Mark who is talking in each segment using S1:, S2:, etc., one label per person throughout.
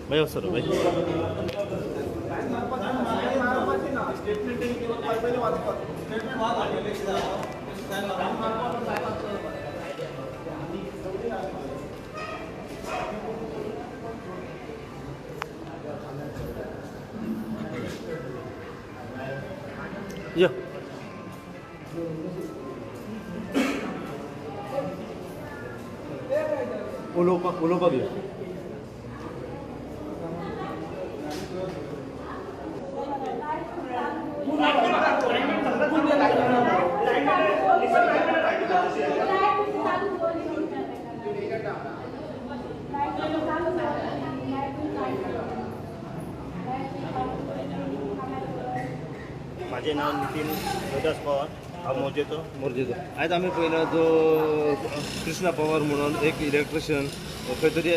S1: भाई सर भाई यो उलोवपाक उलोवपाक यो.
S2: माझे नाव नितीन रोहिदास पवार, हांव मोरजेचो.
S1: मोरजेचो. आयज आमी पळयला जो कृष्णा पवार म्हणून एक इलेक्ट्रिशियन खंय तरी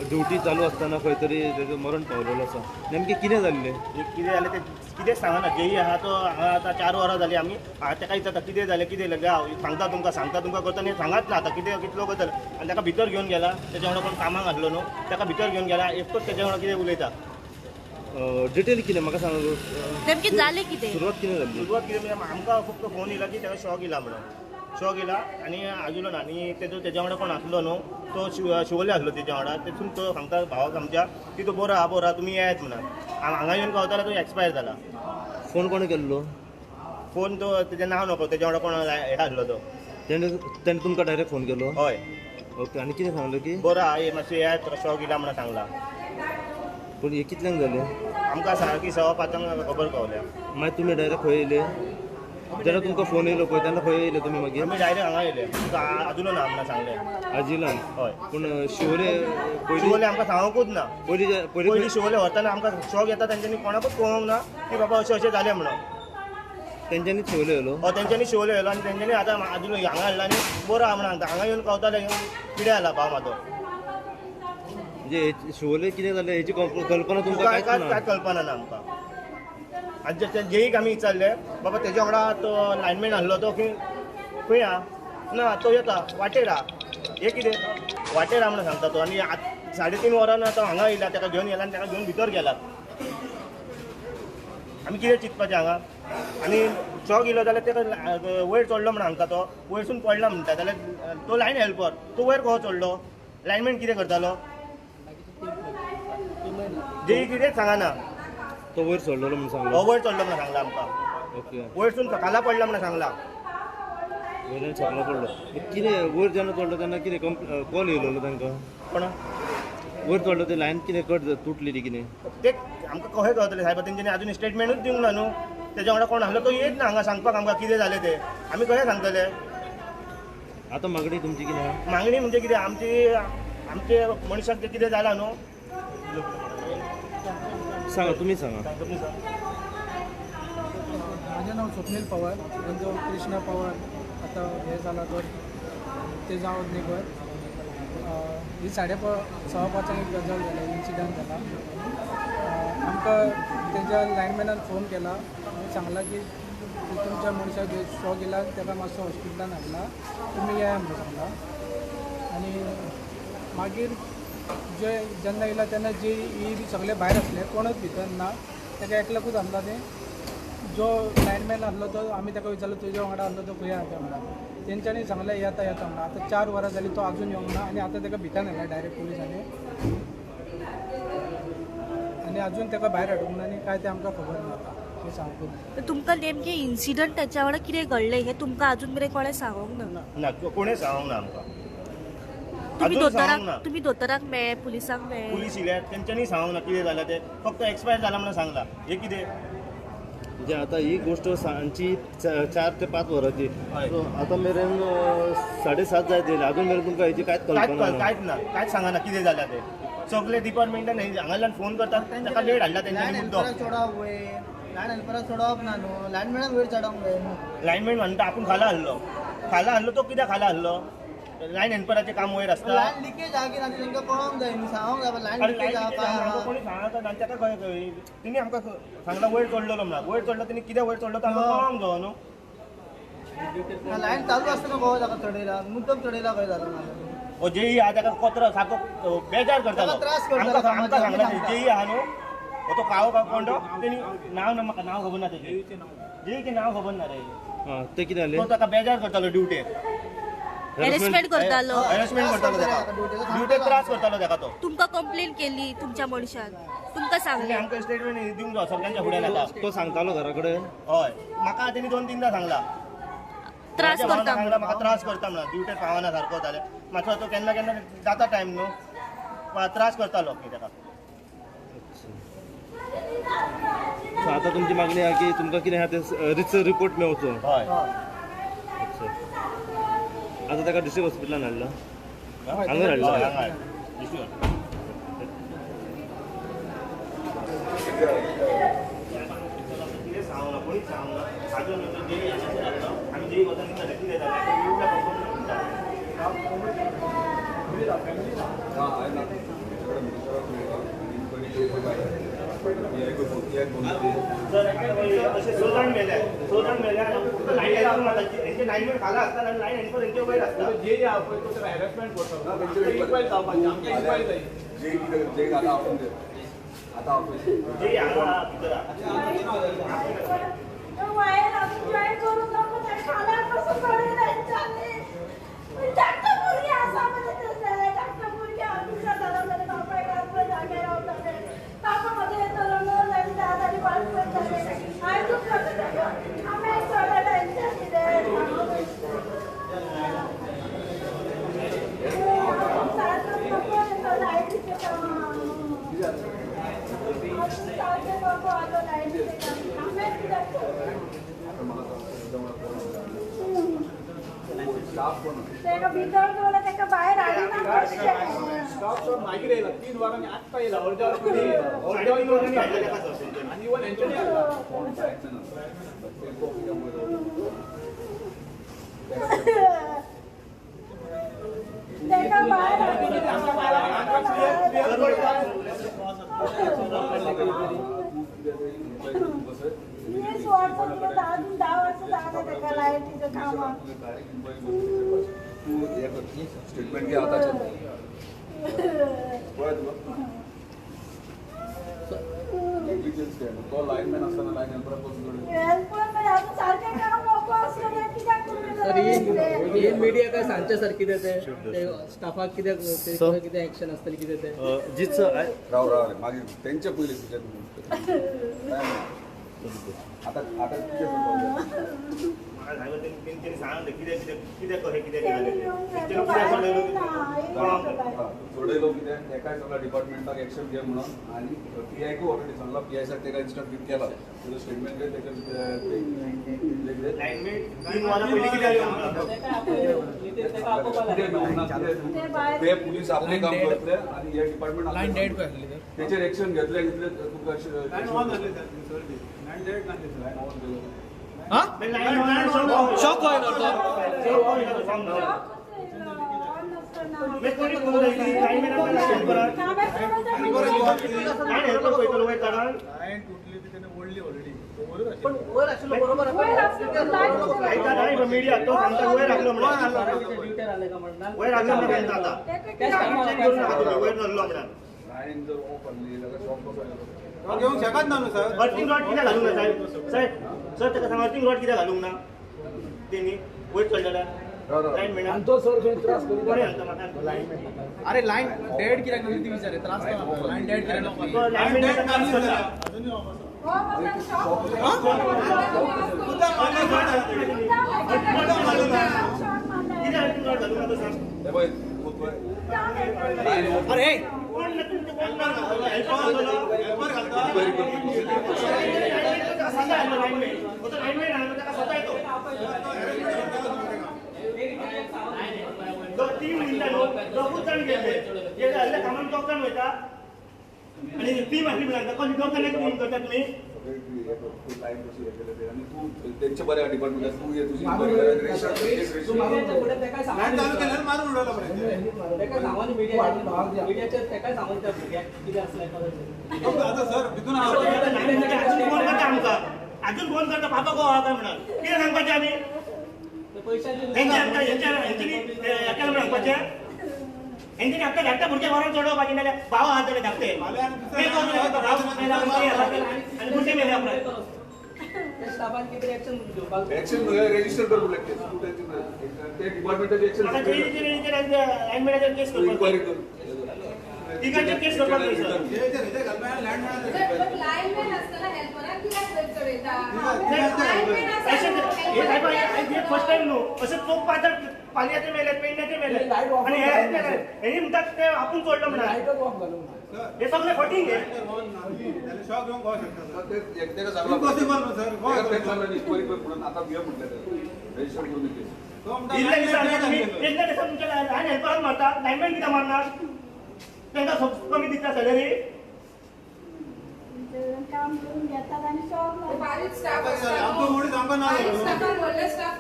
S1: ड्युटी चालू आसतना खंय तरी तेजो मरण पावलेलो आसा. नेमकें कितें जाल्लें?
S2: कितें जालें तें कितें सांगना. जेई आहा तो हांगा आतां 4 वरां जालीं आमी ताका विचारता कितें जालें कितें जालें, हांव सांगता तुमकां सांगता तुमकां करता न्ही, सांगात ना आतां कितें कितलो करता. आनी ताका भितर घेवन गेला, तेच्या वांगडा कोण कामाक आसलो न्हू, ताका भितर घेवन गेला एकटोच तेच्या वांगडा कितें उलयता.
S1: डिटेल कितें म्हाका सांग,
S3: नेमकें जालें कितें?
S1: सुरवात कितें जाली?
S2: सुरवात कितें म्हणजे आमकां फक्त फोन येयला की ताका शॉक येयला म्हणून, शॉक येयला आनी आजुलो ना. आनी तेजो तेज्या वांगडा कोण आसलो न्हू तो शिवोले आसलो तेज्या वांगडा. तेतून तो सांगता भावाक आमच्या की तो बरो आहा बरो आहा तुमी येयात म्हणून. हांगा येवन पावता तो एक्सपायर जाला.
S1: फोन कोणें केल्लो?
S2: फोन तो तेजें नांव नको, तेज्या वांगडा कोण हे आसलो तो.
S1: तेणें तुमकां डायरेक्ट फोन केलो?
S2: हय.
S1: ओके. आनी कितें सांगलें की
S2: बरो आहा मातशें येयात तुका शॉक येयला म्हणून सांगला.
S1: पूण हे कितल्यांक जालें?
S2: आमकां सारकी 5:15 खबर पावल्या.
S1: मागीर तुमी डायरेक्ट खंय येयले? जेन्ना तुमकां फोन येयलो पळय तेन्ना खंय येयले तुमी? मागीर
S2: आमी डायरेक्ट हांगा येयले. तुमकां आजुलो ना आमकां सांगलें.
S1: आजिलान?
S2: हय.
S1: पूण शिवोले
S2: शिवोले आमकां सांगूंकूच ना.
S1: पयलीं
S2: पयलीं शिवोले व्हरतना आमकां शॉक येता तेंच्यांनी कोणाकूच कळोंक ना की बाबा अशें अशें जालें म्हणून.
S1: तेंच्यांनी शिवोले येयलो?
S2: हय, तेंच्यांनी शिवोले येयलो आनी तेंच्यांनी आतां आजुलो हांगा हाडला आनी बरो आहा म्हणून सांगता. हांगा येवन पावताले कितें जाला भाव म्हाजो.
S1: म्हणजे शिवोले कितें जालें हेची कल्पना तुमकां
S2: कांय कांय कल्पना ना आमकां. आनी जे जेईक आमी विचारलें बाबा तेज्या वांगडा तो लायनमॅन आसलो तो खंय आहा ना तो येता वाटेर आहा, हे कितें वाटेर आहा म्हणून सांगता तो. आनी 3.5 वरां तो हांगा येयला, ताका घेवन येयला आनी ताका घेवन भितर गेला. आमी कितें चिंतपाचें हांगा? आनी शॉक येयलो जाल्यार ताका वयर चडलो म्हणून सांगता तो, वयरसून पडला म्हणटा जाल्यार तो लायन हेल्पर तो वयर कसो चडलो? लायनमॅन कितें करतालो? जेई कितेंच सांगना.
S1: तो वयर चडलेलो म्हणून सांगलो?
S2: वयर चडलो म्हणून सांगला आमकां.
S1: ओके.
S2: वयरसून सकाळा पडला म्हणून सांगला.
S1: वयल्यान सकाळा पडलो. कितें वयर जेन्ना चडलो तेन्ना कितें कॉल येयलेलो तांकां?
S2: कोण
S1: वयर चडलो ते लायन कितें कट तुटलेली कितें
S2: ते आमकां कशें कळतलें सायबा? तेंच्यांनी आजून स्टेटमेंटूच दिवंक ना न्हू. तेज्या वांगडा कोण आसलो तो येयत ना हांगा सांगपाक आमकां कितें जालें तें. आमी कशें सांगतले?
S1: आतां मागणी तुमची कितें?
S2: मागणी म्हणजे कितें आमची आमचे मनशाक तें कितें जालां न्हू.
S1: सांगा तुमी सांगा.
S4: माझे नाव स्वप्नील पवार, जो कृष्णा पवार आता हे जाला तो ते जावं निगर. ही 5:15 एक गजाल जाली, इन्सिडंट जाला. आमकां तेज्या लायनमॅनान फोन केला आनी सांगला की तुमच्या मनशाक शॉक येयला ताका मातसो हॉस्पिटलान हाडला, तुमी येया म्हणून सांगला. आनी मागीर जे जेन्ना येयला तेन्ना जे ई बी सगळे भायर आसले, कोणूच भितर ना, ताका एकल्याकूच आसला. तें जो लायनमॅन आसलो तो आमी ताका विचारलो तुज्या वांगडा आसलो तो खंय आसा म्हणून. तेंच्यांनी सांगलें येता येता म्हणून. आतां 4 वरां जालीं तो आजून येवंक ना आनी आतां ताका भितर हाडला डायरेक्ट पुलिसांनी आनी आजून ताका भायर हाडूंक ना आनी काय तें आमकां खबर ना आतां तें सांगूंक.
S3: तुमकां नेमकें इन्सिडंट ताच्या वांगडा कितें घडलें हें तुमकां आजून मेरेन कोणें सांगूंक ना?
S2: ना, कोणें सांगूंक ना आमकां.
S3: तुम्ही दोतोराक मेळ्ळे, पुलिसांक मेळ्ळे?
S2: पुलीस येयल्या तेंच्यांनी सांगूंक ना कितें जालां तें, फक्त एक्सपायर जाला म्हणून सांगलां. हें कितें
S1: म्हणजे आता ही गोष्ट सांजची 4 ते 5 वरांची, आतां मेरेन 7:30 जायत येयले, अजून मेरेन तुमकां हेची कांयच कल्पना ना?
S2: कांयच ना, कांयच सांगना कितें जालां तें. सगळे डिपार्टमेंटान हांगाल्यान फोन करतात, ताका लेट हाडला तेंच्यांनी मुद्दो.
S5: लायन हेल्पराक चडोवप ना न्हू, लायनमॅनाक वयर चडोवंक जाय न्हू.
S2: लायनमॅन म्हणटा आपूण खाला हाडलो, खाला हाडलो तो कित्याक खाला हाडलो? लायन हेल्पराचें काम वयर आसता.
S5: लायन लिकेज आहा की ना तें तांकां कळोंक जाय न्हू, सांगोंक जाय. लायन लिकेज आहा काय
S2: कोणी सांगता आनी ताका कळ्ळें तेणी आमकां सांगलां वयर चडलेलो म्हणून. वयर चडलो तेणी कित्याक वयर चडलो तो आमकां कळोंक जावो न्हू.
S5: लायन चालू आसतना कळो ताका चडयला, मुद्दम चडयला खंय जालो ना.
S2: हो जेई आहा ताका कचरो सारको बेजार करतालो,
S5: त्रास करतालो.
S2: आमकां सांगलां जेई आहा न्हू हो तो काळो कोण तो, तेणी नांव ना म्हाका नांव खबर ना तेजें, जेईचें नांव खबर ना रे.
S1: तें कितें जालें?
S2: तो ताका बेजार करतालो ड्युटेर,
S3: हॅरेसमेंट करतालो,
S2: हॅरेसमेंट करतालो ताका ड्युटेर, त्रास करतालो ताका तो.
S3: तुमकां कंप्लेन केली तुमच्या मनशान, तुमकां सांगलें?
S2: आमकां स्टेटमेंट दिवंक जाय सगळ्यांच्या फुड्यान. आतां
S1: तो सांगतालो घरा कडेन?
S2: हय, म्हाका तेणी 2-3दा सांगला
S3: त्रास करता,
S2: म्हाका त्रास करता म्हणून ड्युटेर पावना सारको जाल्यार मातसो तो केन्ना केन्ना जाता टायम न्हू, त्रास करतालो ताका.
S1: आतां तुमची मागणी आहा की तुमकां कितें आहा तें रितसर रिपोर्ट मेळचो.
S2: हय.
S1: आतां ताका डिस्ट्रिक्ट हॉस्पिटलान हाडला, हांगा हाडला.
S2: डिस्ट्रिक्ट सांगना, कोणीच सांगना. आजून जेई आमी जेई वचून कितें जालें. अशें 6 जाण मेले, 6 जाण मेले. लायन हेंचे लायनमॅन खाला आसता आनी लायन हेल्पर हेंचे वयर आसता.
S6: जे आहा पळय तो हॅरेसमेंट करता, इन्क्वायरी जावपाची, आमकां इन्क्वायरी जाय.
S7: जे आतां आतां
S2: जे हांगा भितर
S8: भितर भायर
S6: मागीर येयला 3 वरांनी आत्तां येयला, अर्द्या वर पयलीं येयला, अर्द्या वर आनी इवन हेंच्यांनी हाडला.
S8: 20 वर्सां अजून 10 वर्सां जालें ताका लायटीच्या कामाक.
S7: स्टेटमेंट घे आतां. तो लायनमॅन आसतना लायन हेल्पराक
S8: सारकें काम नको आसलें कित्याक.
S9: ही मिडिया काय सांगचे सर कितें तें स्टाफाक कितें कितें एक्शन आसतलें कितें तें
S1: जीत
S7: राव राव मागीर तेंचे पयलीं तुज्या आतां आतां कितें
S2: तेंच्यांनी सांगलें कितें कितें कशें कितें जालें.
S7: थोडे लोक कितें तेकाय सांगला डिपार्टमेंटाक एक्शन घे म्हणून आनी पीआयकूय ऑलरेडी सांगला, पीआय साहेब तेका इन्स्ट्रक्ट केला, तेजो स्टेटमेंट घे, तेका ते पुलीस आपलें काम करतले आनी हे डिपार्टमेंट तेचेर एक्शन घेतले घेतले तुमकां.
S9: शॉक होयलो तो.
S5: पण वयर आशिल्लो बरोबर.
S2: मिडिया तो सांगता वयर आसलो म्हणून, वयर आसलो म्हणून आतां वयर चल्लो म्हणून.
S6: घेवंक शकत ना न्हू सर.
S2: अर्थिंग रॉड कित्याक घालूंक ना साहेब? साहेब सर ताका सांग अर्थिंग रॉड कित्याक घालूंक ना तेणी वयर चडलेल्या लायन मॅनान?
S9: तो सर खंय त्रास करीत.
S5: अरे लायन डेड कित्याक न्हू ती विचार, त्रास लायन डेड कित्याक.
S2: कित्याक अर्थिंग रॉड घालूंक ना तो सांग. अरे तीन मिनटां दोगूच जाण गेल्ले हे कामान दोग जाण वयता आनी ती मागीर म्हणटा कोण दोग जाणांक फोन करता तुमी.
S7: आनी तूं तेंचे बऱ्या डिपार्टमेंटात तूं ये तुजी
S2: फोन करता आमकां अजून फोन करता बाबा गो आहा काय म्हणून कितें सांगपाचें आमी हेंच्यांनी हेका सांगपाचें हेंच्यांनी आमकां धाडटा भुरग्या घरान चडोवपाचें नाल्यार भाव आहा जाल्यार धाडटे आनी भुरगे मेले आपल्याक.
S7: एक्शन रजिस्टर करूं लागते ते डिपार्टमेंटाचे एक्शन
S2: लायनमॅनाचेर केस करपाक
S7: इन्क्वायरी करू
S2: तिगांचेर केस करपाक जाय सर. फर्स्ट टायम न्हू अशें चोख पांच पालयाचे मेले पेडण्याचे मेले आनी हे हेणी म्हणटात ते आपूण चोडलो म्हणा हे सगळे फटींग हे. इतल्या दिसा इतल्या दिसा तुमच्या लायन हेल्पराक मारता लायनमॅन कित्याक मारणार तांकां कमी दिता सॅलरी.
S8: काम करून घेतात आणि
S10: बारीक स्टाफ स्टाफ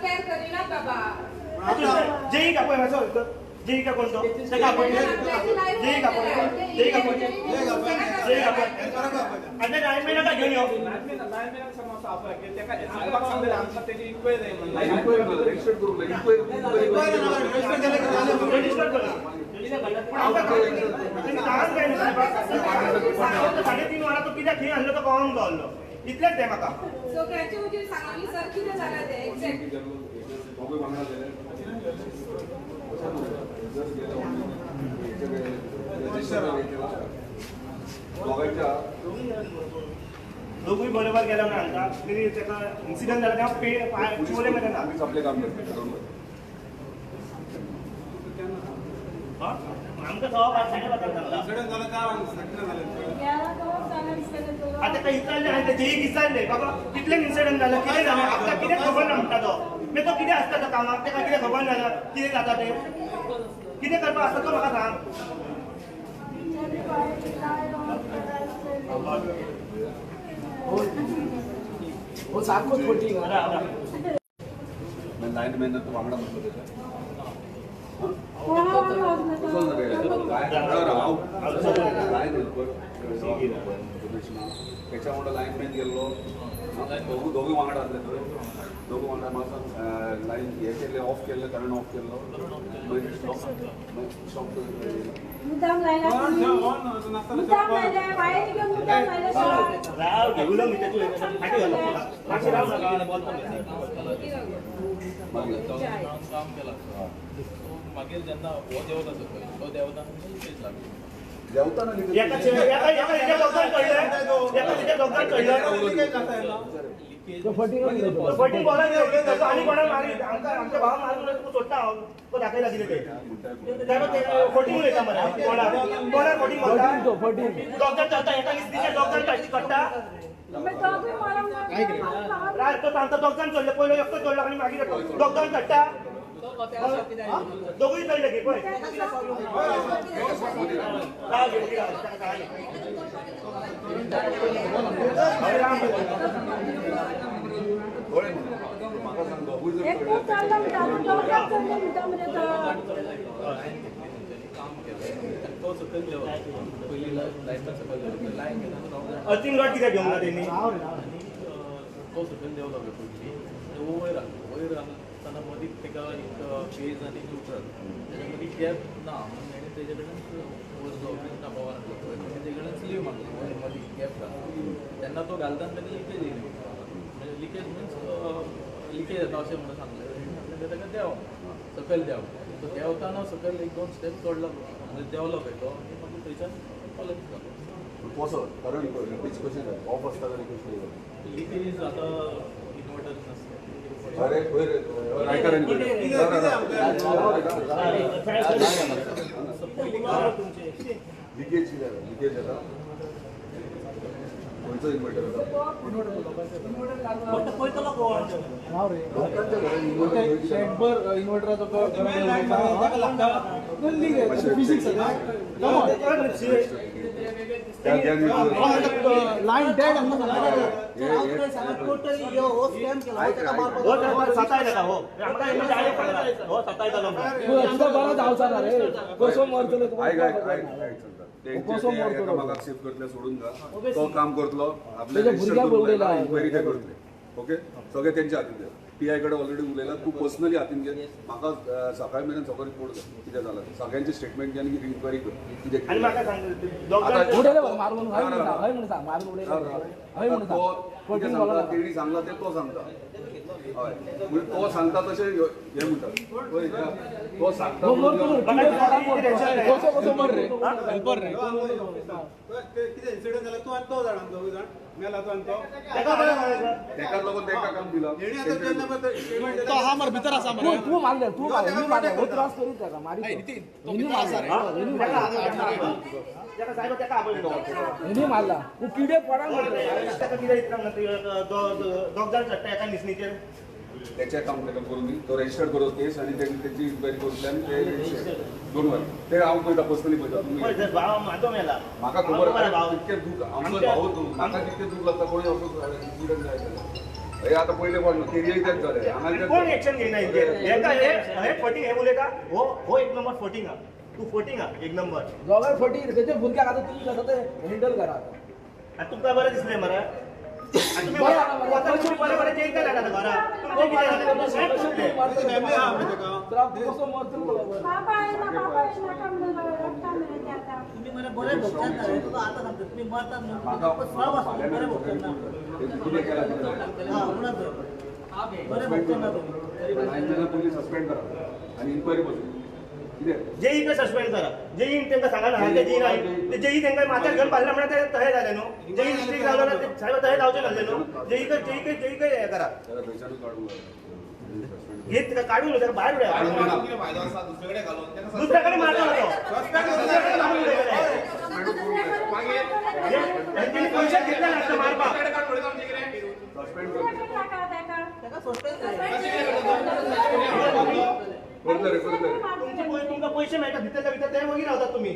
S10: तयार करीना बाबा.
S2: जेई का पळय जेई का कोण तो ताका आपय जेई का पळय जेई का पळय जेई का पळय आनी लायनमॅनाक घेवन यो. रजिस्टर करा. 3.5 वरां तो कित्याक खंय आहलो तो कळोंक पावलो इतलेंच तें म्हाका.
S10: सगळ्यांचे हुजीर सांगा सर कितें जालां तें एक्झॅक्ट.
S2: दोगूय बरोबर गेला म्हणून हांगा तरी ताका इन्सिडंट जाला तेन्ना चिवले मेरेन ना
S7: आपलें काम
S2: आमकां 5:15 साडेपांचांक सांगला. आतां ताका विचारलें हांवें तेजेय विचारलें बाबा कितलें इन्सिडंट जालें कितें जालें आमकां कितें खबर ना म्हणटा तो मागीर तो कितें आसता तो कामाक ताका कितें खबर ना कितें जाता तें कितें करपाक आसता तो म्हाका सांग.
S7: लायनमॅन तो वांगडा म्हटलं त्याच्या त्याच्या वांगडा लायनमॅन गेल्लो दोगूय वांगडा आसले थंय दोगूय वांगडा म्हाका लायन हे केल्लें ऑफ केल्लें करंट ऑफ केल्लो मागीर स्टॉप
S11: काम केलां. मागीर जेन्ना हो देंवता सकयल तो देंवता लिकेज लागली
S7: देंवताना
S2: दोग जाण चडले पयलो एकटो चडलो आनी मागीर दोग जाण चडटा दोगूय चडले की पळय. अर्थिंग रॉड कित्याक घेवंक ना तेणी
S11: तो सकयल देंवलो पयलीं वयर आसलो वयर आसतना मदीं ताका एक पेज आनी न्युट्रल तेच्या मदीं गॅप ना म्हणून तेणें तेजे कडेन वयर जो कृष्णा पवार आसलो पळय तेणें तेजे कडेन स्लीव मागली वयर मदीं गॅप घाल तेन्ना तो घालतना ताका लिकेज येयली म्हणजे लिकेज मिन्स लिकेज येता अशें म्हणून सांगलें तेणें ताका देंव सकयल देंव सो देंवतना सकयल एक दोन स्टेप चडलो म्हणजे देंवलो पळय तो आनी मागीर थंयच्यान कॉलेज जालो.
S7: कसो कारण लिकेज कशें जालें ऑफ आसता जाल्यार कशें
S11: लिकेज आतां इन्वर्टर नासता.
S7: अरे पयर लिकेज लिकेज जाता खंयचो इन्वर्टर
S4: शेटभर इन्वर्टराचो लायन डेड
S7: करतले सोडून तो काम करतलो आपले इन्क्वायरी ते करतले. ओके सगळे तेंच्या हातीन पीआय कडेन ऑलरेडी उलयला. तूं पर्सनली हातीन घे. म्हाका सकाळी मेरेन सगळो रिपोर्ट कर कितें जाला सगळ्यांचे स्टेटमेंट घे आनी इन्क्वायरी कर कितें. तो कितें सांगता तेणी सांगला तें तो सांगता. हय म्हणजे तो सांगता तशें हें म्हणटा तो सांगता. तेका लागून तेका काम दिला.
S4: तूं मारले तूं मारले त्रास करीत ताका मारी मारला तूं किडे पडान
S7: त्याच्या काम ताका करून दी. तो रजिस्टर करो केस आनी तेची इन्क्वायरी करतले आनी ते दोन वर ते हांव पळयता पर्सनली पळयता. म्हाका खबर इतकें दूख आमचो भाव म्हाका कितकें दूख लागता कोणी असो इन्सिडंट जाय जाल्यार. हे आतां पयले फावट केरियर तेच जालें.
S2: कोण एक्शन घेयना हे फटींग हे उलयता. हो हो एक नंबर फटींग आहा. तूं फटींग आहा एक नंबर.
S4: दोगांय फटींग तेचे भुरग्याक आतां तुमी कसो ते हँडल करा.
S2: आतां तुमकां बरें दिसलें मरे.
S7: सस्पेंड करा आनी इन्क्वायरी बसून
S2: जेई का सस्पेंड करा. जेई तांकां सांगा ना जेई ना जेई तांकां माथ्यार घेवन पाडला म्हणल्यार ते तहें जालें न्हू. जेई डिस्ट्रिक्ट जालो ना साहेब तहें जावचें नासलें न्हू. जेई जेई जेई हें करा हे काडून ताका भायर उडया. दुसऱ्या कडेन मारता तो. पयशे घेतले नासता मारपाक. तुमकां पयशे मेळटा भितरल्या भितर ते मागीर रावतात तुमी.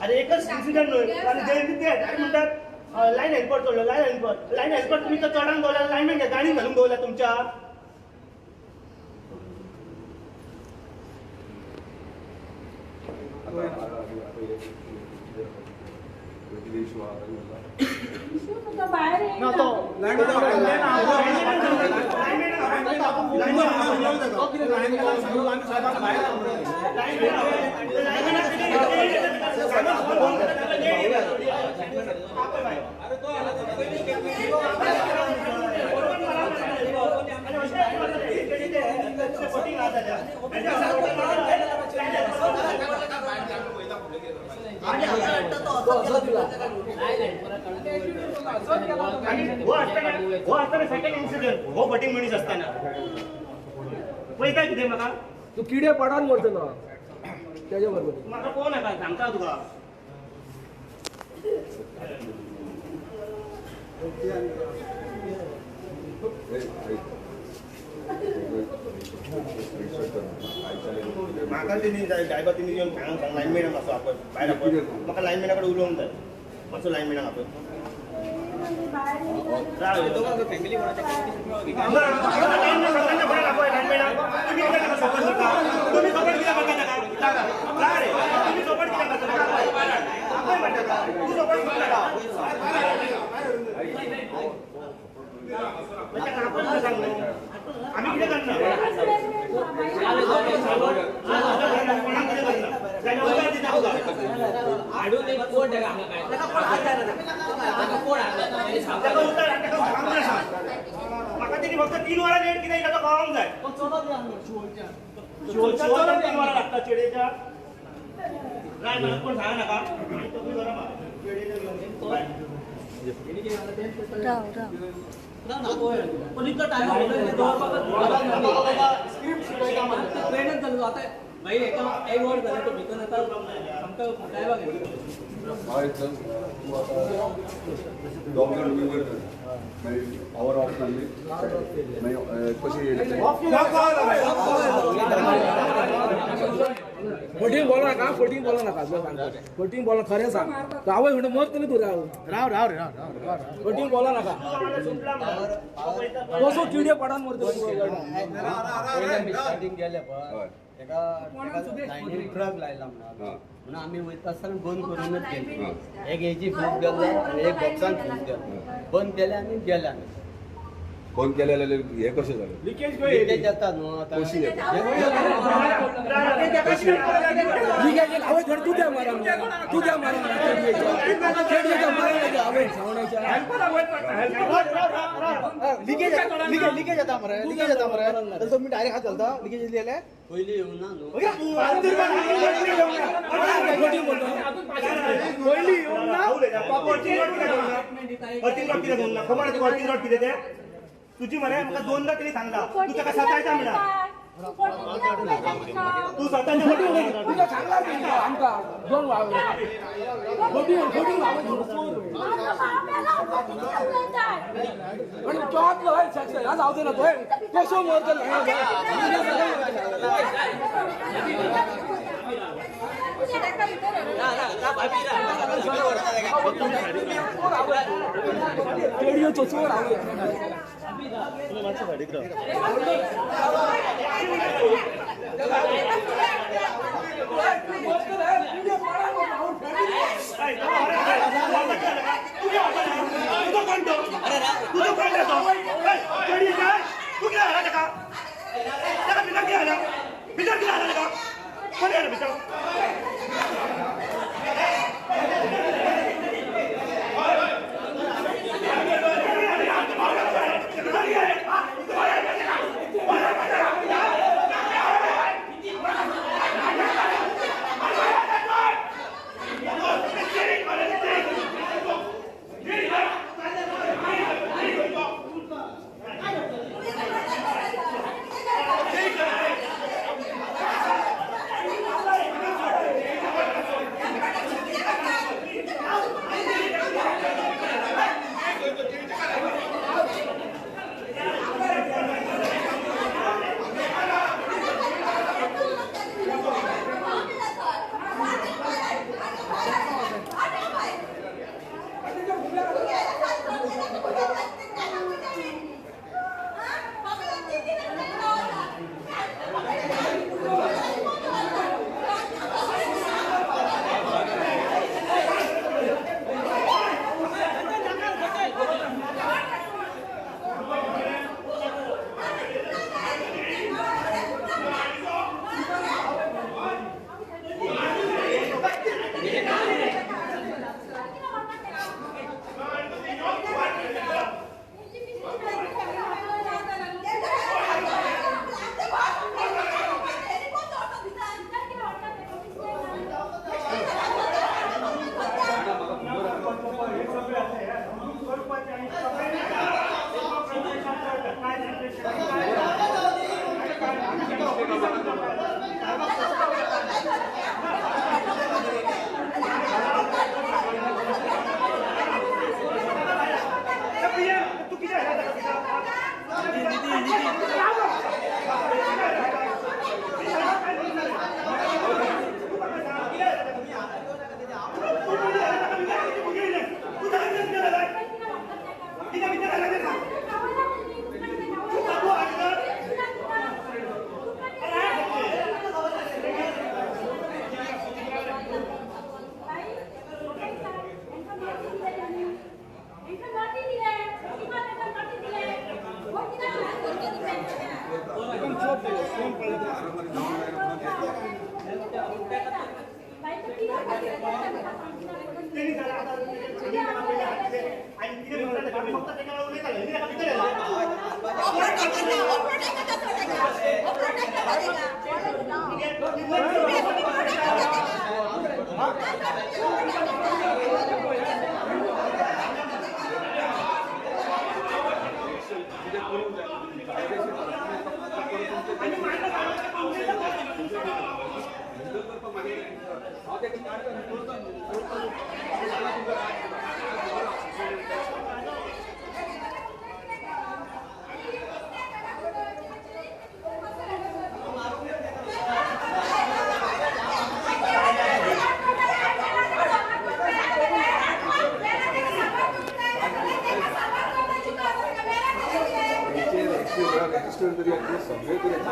S2: अरे एकच इन्सिडंट न्हय आनी ते म्हणटात लायन हेल्पर चडलो लायन हेल्पर लायन हेल्पर तुमी तर चडान दवरला लायनमॅन गाडीन घालून दवरला तुमच्या. हो आसतना सेकंड इन्सिडंट हो फटींग मनीस आसतना पळयता कितें म्हाका
S4: तूं किडे पडान मरतलो तेजे बरोबर.
S2: म्हाका पळोवं नाका सांगता तुका. म्हाका तेणी ड्रायव्हर तेणी येवन सांग सांग लायनमॅनाक मातसो आपय भायर आपय. म्हाका लायनमॅना कडेन उलोवंक जाय मातसो लायनमॅनाक आपय. आमी कितें करना म्हाका तेणी फक्त 3 वरां लेट कितें ताका कळोंक जाय. शिवोलच्यान 3 वरां लागता चेडेच्या. राय म्हाका कोण सांगा नाका.
S3: राव राव.
S9: पण इतलो टायम
S5: स्क्रिप्ट शिकयता
S9: ट्रेनच जालो आतां मागीर एका एक वर जालें तो भितर आतां आमकां डायवाक
S7: हय चल तूं आतां दोग जाण तुमी वयर मागीर पावर ऑफ जाली मागीर कशी
S4: फटींग बोलो नाका फटींग बोलो नाका फटींग बोलो खरें सांग आवय म्हणटा मरतली तूं राव
S5: राव राव राव राव
S4: फटींग बोलो नाका कसो किडे पडान मरतलो
S5: स्टार्टींग गेले पळय एका लायनीन ट्रक लायला म्हणून म्हणून आमी वयता आसतना बंद करूनच गेले. एक हेजी फ्यूज गेल्लो आनी एक बॉक्सान फ्यूज गेलो. बंद केले आनी गेले आमी.
S7: बंद केले जाल्यार हें कशें जालें?
S5: लिकेज जाता न्हू आतां
S7: कशी येता?
S4: लिकेज आवय थोडे तूं त्या मारा तूं त्या मारा
S5: लिकेज लिकेज जाता मरे लिकेज जाता मरे तर तुम्ही डायरेक्ट हात घालता लिकेज येयली जाल्यार पयलीं येवना न्हू
S2: पयलीं येवना खबर आसा तुका अर्थिंग रॉड कितें तें तुजी मरे म्हाका दोनदा तरी सांगला तूं ताका सतायता म्हणा तूं सतायता
S4: तुका सांगला आमकां दोन जावचो ना तो कसो मरतलो चोर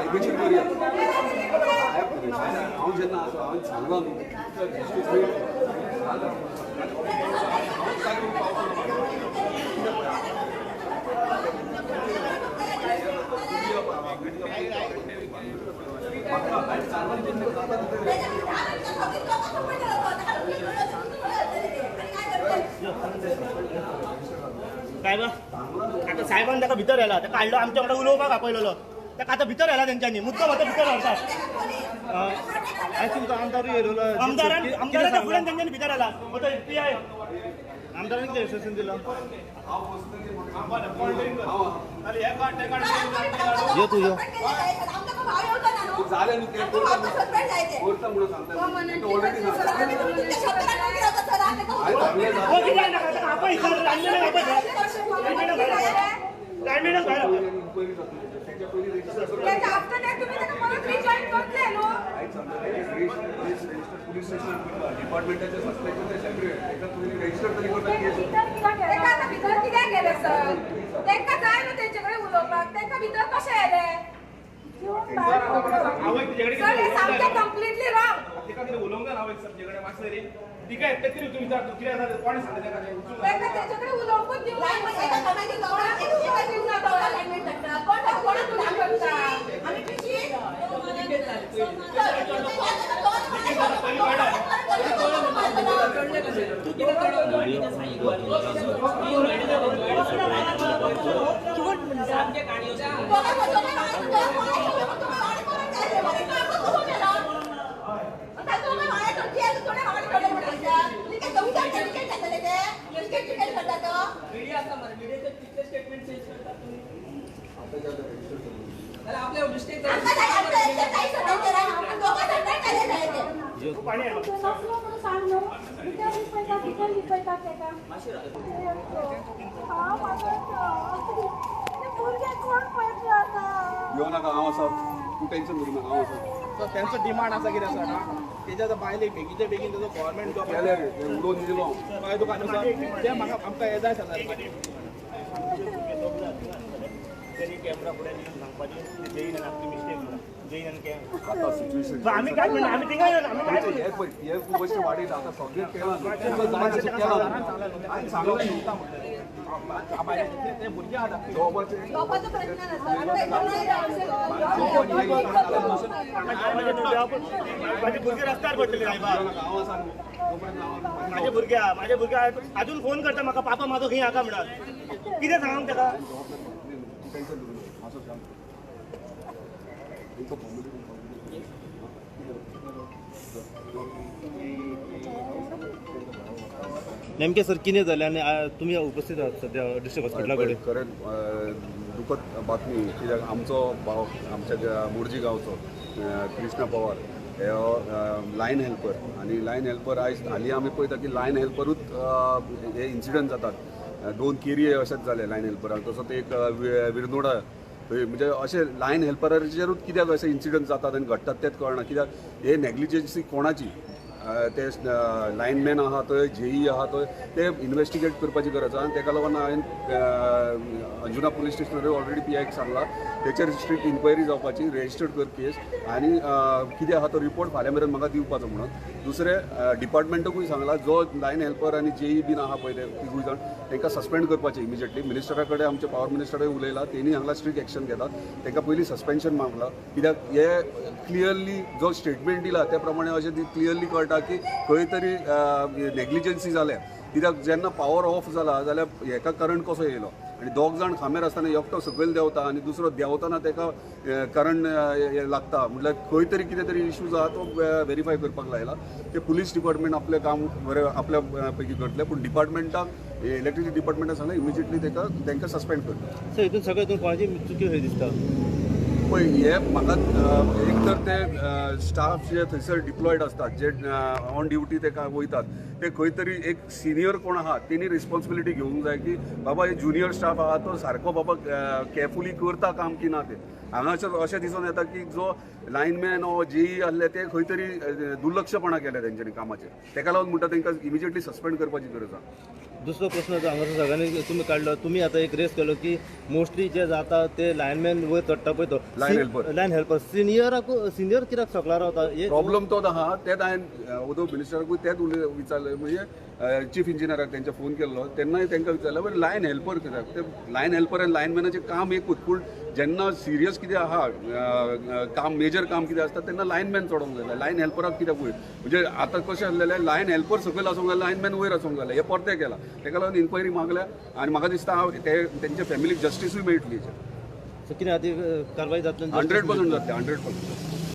S7: साहेबाचेर करुया. साहेब हांव जेन्ना आसा हांवें सांगलां न्हू
S2: काय बा आतां साहेबान ताका भितर येला, ताका हाडलो आमच्या वांगडा उलोवपाक आपयलेलो, ताका आतां भितर येला तेंच्यांनी मुद्दम आतां भितर व्हरतात.
S1: तुमकां आमदारूय येयलेलो,
S2: आमदारान आमदाराच्या फुड्यान तेंच्यांनी भितर येला. आतां पी I
S1: आमदारान कितें आश्वासन दिलां? यो तूं यो.
S7: जालें न्हू तें करता म्हणून सांगता ऑलरेडी. पुलीस स्टेशन डिपार्टमेंटाचे सस्पेन्शन ते सेपरेट, ताका तुमी रजिस्टर तरी करता.
S10: ताका आतां भितर कित्याक गेले सर? तांकां जाय न्हू तेंचे कडेन उलोवपाक, तांकां भितर कशें येयलें? सर हें सामकें कंप्लिटली रॉंग.
S6: तिका एकटें तरी तूं विचार कितें जालें, कोणें सांगलें ताका?
S10: तांकां तेंचे कडेन उलोवपूच दिवंक ना, कोणाकूच दिवंक ना.
S7: येवं नाका, हांव आसा, तूं टेन्शन करूं नाका, हांव आसा.
S6: तेंचो डिमांड आसा कितें आसा तेज्या आतां बायलेक बेगीनच्या बेगीन तेजो गव्हर्मेंट जॉब
S7: केलें रे, तें उलोवन दिलो
S6: कळ्ळें तुका न्हू सर? तें म्हाका आमकां हें जाय सर.
S2: तरी कॅमेरा फुड्यान येवन सांगपाचें जैन आनी आपली मिस्टेक म्हणून जैन आनी
S7: आतां सिच्युएशन
S2: आमी काय म्हणटा, आमी थिंगा येवन आमी काय
S7: हे पळय हे गोश्ट वाडयता आतां सगळें केलां न्हू, तुमकां जाय तशें केलां न्हू, हांवें सांगलें न्हू
S6: भुरगीं आसा
S7: जॉबाचें.
S2: माझे भुरगे रस्त्यार पडटले साहेबा. माझे भुरगे माझे भुरगे अजून फोन करता म्हाका, पापा म्हाजो खंय आसा म्हणून. कितें सांगूंक ताका?
S1: नेमकें सर कितें जालें आनी तुमी उपस्थित आहात सद्या डिस्ट्रिक्ट हॉस्पिटला कडेन?
S7: खरेंच दुखद बातमी, कित्याक आमचो भाव आमच्या मोरजी गांवचो कृष्णा पवार हे लायन हेल्पर, आनी लायन हेल्पर आयज हालीं आमी पळयता की लायन हेल्परूच हे इन्सिडंट जातात. 2 केरी अशेंच जाले लायन हेल्पराक, तसोच एक विरनोडा, म्हणजे अशें लायन हेल्पराचेरूच कित्याक अशें इन्सिडंट जातात आनी घडटात तेंच कळना. कित्याक हे नेग्लिजन्सी कोणाची, ते लायनमॅन आहा थंय, जेई आहा थंय, ते इन्वेस्टिगेट करपाची गरज आहा. आनी तेका लागून हांवें अंजुना पुलीस स्टेशनार ऑलरेडी पी आयक सांगलां, तेचेर स्ट्रिक्ट इन्क्वायरी जावपाची, रजिस्टर्ड कर केस आनी कितें आहा तो रिपोर्ट फाल्यां मेरेन म्हाका दिवपाचो म्हणून. दुसरें डिपार्टमेंटाकूय सांगलां, जो लायन हेल्पर आनी जेई बीन आहा पळय ते तिगूय जाण तांकां सस्पेंड करपाचें इमिजिएटली. मिनिस्टरा कडेन आमच्या पावर मिनिस्टरा उलयला, तेणी सांगलां स्ट्रिक्ट एक्शन घेतात, तांकां पयलीं सस्पेन्शन मागलां. कित्याक हे क्लियरली जो स्टेटमेंट दिला त्या प्रमाणे अशें क्लियरली कळटा की खंय तरी नेग्लिजन्सी जाल्या. कित्याक जेन्ना पावर ऑफ जाला जाल्यार हेका करंट कसो येयलो आनी दोग जाण खांब्यार आसतना एकटो सकयल देंवता आनी दुसरो देंवतना ताका करंट लागता, म्हटल्यार खंय तरी कितें तरी इश्यूज आहा तो वेरीफाय करपाक लायला. ते पुलीस डिपार्टमेंट आपलें काम बरें आपल्या पैकी करतले, पूण डिपार्टमेंटाक इलेक्ट्रिसिटी डिपार्टमेंटाक सांगलें इमिजिएटली ताका तांकां सस्पेंड करता.
S1: सर हितून सगळें हितून कोणाची चुकी खंय दिसता?
S7: पळय हे म्हाका एक तर ते स्टाफ जे थंयसर डिप्लॉयड आसतात, जे ऑन ड्युटी ते वयतात, ते खंय तरी एक सिनियर कोण आहा तेणी रिस्पॉन्सिबिलिटी घेवंक जाय की बाबा हे ज्युनियर स्टाफ आहा तो सारको बाबा केअरफुली करता काम की ना तें. हांगासर अशें दिसून येता की जो लायनमॅन ओ जेई आसले ते खंय तरी दुर्लक्षपणा केलें तेंच्यांनी कामाचेर, तेका लागून म्हणटा तेंकां इमिजिएटली सस्पेंड करपाची गरज आहा.
S1: दुसरो प्रश्न जो हांगासर सगळ्यांनी तुमी काडलो, तुमी आतां एक रेस केलो की मोस्टली जे जाता ते लायनमॅन वयर चडटा पळय तो लायन हेल्पर सिनियराक सिनियर कित्याक सकला रावता?
S7: प्रॉब्लम तोच आहा. तेच हांवें ओदो मिनिस्टराकूय तेच विचारलें, म्हणजे चीफ इंजिनियराक तेंच्या फोन केल्लो तेन्नाय तांकां विचारलें बरें लायन हेल्पर कित्याक? ते लायन हेल्पर आनी लायनमॅनाचें काम एकूच, पूण जेन्ना सिरियस कितें आहा काम, मेजर काम कितें आसता तेन्ना लायनमॅन चडोंक जाय, लायन हेल्पराक कित्याक वयर? म्हणजे आतां कशें आसलेलें लायन हेल्पर सकयल आसूंक जाय, लायनमॅन वयर आसूंक जाय, हें परतें केलां. तेका लागून इन्क्वायरी मागल्या आनी म्हाका दिसता ते तेंच्या फॅमिलीक जस्टिसूय मेळटली.
S1: कितें आतां कारवाय जातली?
S7: 100% जातली, 100%.